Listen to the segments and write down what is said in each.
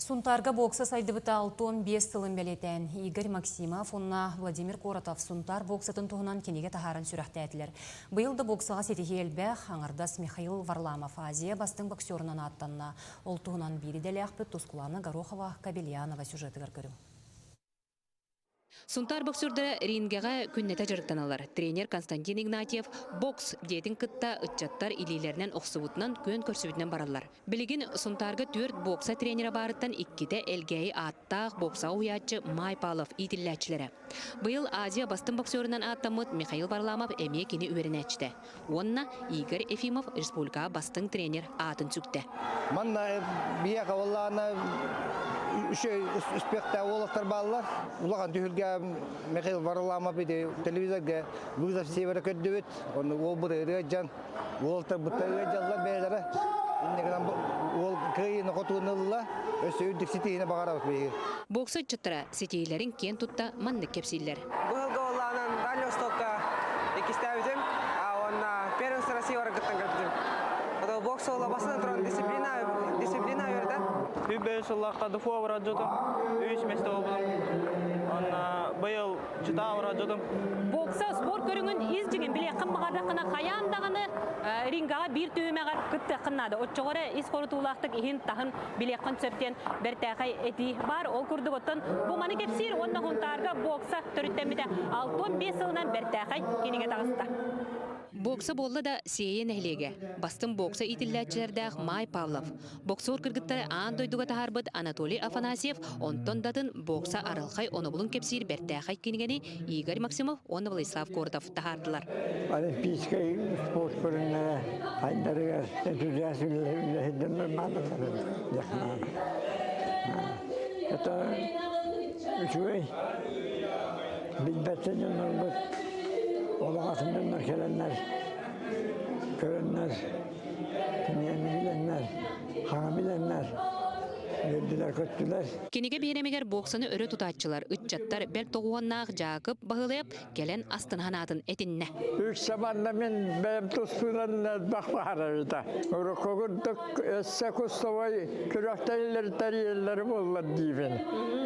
Сунтаарга бокса сайдыбыта 65 сылын бэлиэтээн Игорь Максимов уонна Владимир Коротов Сунтаар боксатын туһунан кинигэ таһааран сүрэхтээтилэр. Быйыл да боксаҕа ситиһии элбэх, аҥардас Михаил Варламов Азия бастыҥ боксерунан ааттанна. Ол туһунан биир идэлээхпит Тускулана Горохова-Кабельянова сюжетыгар көрүҥ. Сунтаар боксердара рингэҕэ күннэтэ дьарыктаналлар. Тренер Константин Игнатьев бокс диэтин кытта ыччаттар илиилэринэн охсубутунан күөн көрсүбүтүнэн бараллар. Билигин Сунтаарга түөрт бокса тренерэ баарыттан иккитэ Элгээйи ааттаах боксаҕа уһуйааччы Май Павлов иитиллээччилэрэ. Быйыл Азия бастыҥ боксерунан ааттаммыт Михаил Варламов эмиэ кини үөрэнээччитэ. Уонна Игорь Ефимов республикаҕа бастыҥ тренер аатын сүктэ. Манна биһиэхэ буоллаҕына үчүгэй успехтаах уолаттар бааллар. Улахан түһүлгэ Михаил Варламов ити телевизорга вызов севера көрдүбүт. Онно уолбут ырыа дьан, уолаттарбыт ыалдьаллар бэйэлэрэ. Инньэ гынан уол кыайыыны хотууну ылла. Өссө үрдүк ситиһиини баҕарабыт биһиги. Бокса ыччаттара ситиһиилэрин киэн тутта маннык кэпсииллэр. Быһылга буоллаҕынан Дальний Востокка иккистээбитим, уонна Первенство России барыгыттан кэлбитим. Это бокс уола бастан туран дисциплина, дисциплина үөрэтэн. Үб сыллаахта ДФО барадьотум, үс месте болбутум. Онна быйыл Читаа барадьотум. Бокса спорт көрүҥүн ис дьиҥин билиэххин баҕардаххына хайаан даҕаны рингаҕа биир түһүмэҕэр кыттыаххын наада. Оччоҕо эрэ ис хорутуулаахтык иһин-таһын билиэххин сөп диэн бэртээхэй этии баар. Ол курдук оттон бу маны кэпсиир уонна Һунтаарга бокса төрүттэммитэ 65 сылынан бэртээхэй кинигэ таҕыста. Бокса буолла да Сиэйэ нэһилиэгэ. Бастыҥ бокса иитиллээччилэрдээх Май Павлов. Боксер кыргыттары аан дойдуга таһаарбыт Анатолий Афанасьев, онтон да атын бокса арылхай онобулун кэпсиир бэртээхэй кинигэни Игорь Максимов уонна Владислав Коротов таһаардылар. Олимпийскай спорт көрүҥнэрэ хайдарыгар энтузиаст үлэһиттэр наадаларын дьахнаан. Это үчүгэй билбэттэн дьоннорбут олох атын дьоннор кэлэннэр көрөннөр кинигэни билэннэр хаҥа билэннэр үөрдүлэр-көттүлэр. Кинигэ биһирэмигэр боксаны өрө тутааччылар, ыччаттар бэрт тоҕуһуоннаах Дьаакып Баһылайап кэлэн астынаһан аатын этиннэ. Үксэ манна мин бэйэм туспунан элбэх баһарабыта. Урукку курдук өссө кустовой күрэхтэһиилэр тэрийэллэрэ буоллар диибин.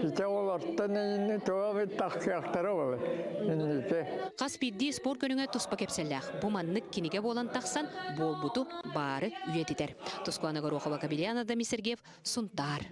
Ити олортон инни туох тахсыахтара буолар. Инники. Хас биирдии спорт көрүҥэ туспа кэпсэллээх. Бу маннык кинигэ буолан тахсан, буолбуту баары үйэтитэр. Тускуана Горохова, Кабельяна Дамисергеев, Сунтаар.